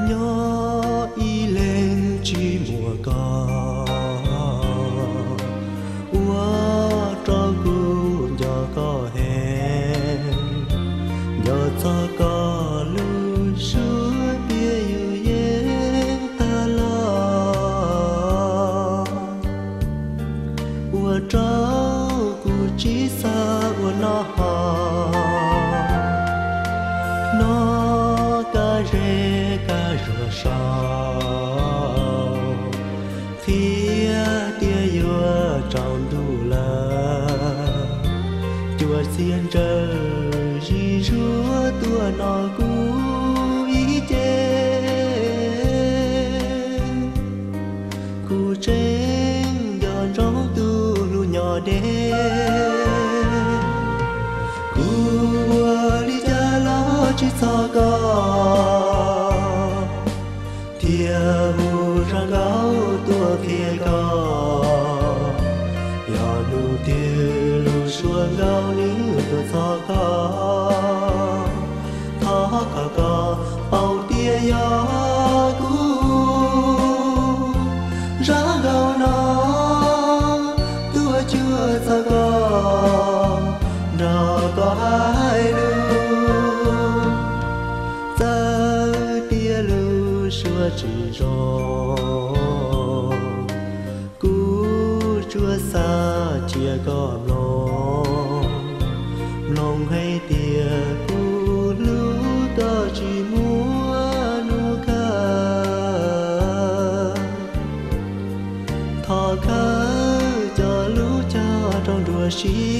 Nyob ib leeg tsis muaj koj, ua rau kuv nco koj heev, nco txog koj lub suab tias yus yeej tag los, ua rau kuv tsis xav ua noj hos, noj kab zeb kab zuag saud, qhia tias yuav tsaus ntuj lawm, cua txias ntsawj zig zuag tuaj noj kuv ib ce. Kuv tseem nco ntsoov tus hlub nyob deb, kuv ua li cas los tsis txog koj, thiaj hu zaj nkauj tuaj qhia koj. Yog hnub twg lub suab nkauj nws tuaj txog koj, thov kom koj paub tias yog kuv, zaj nkauj no tuaj cuag txog koj, nrog koj hais lus. Txawm tias lub suab tsis zoo, kuv tsuas xav cia koj mloog, mloog hais tias kuv hlub koj tsis muaj hnub kawg. Thov khawb cov lub cog rau nruab siab,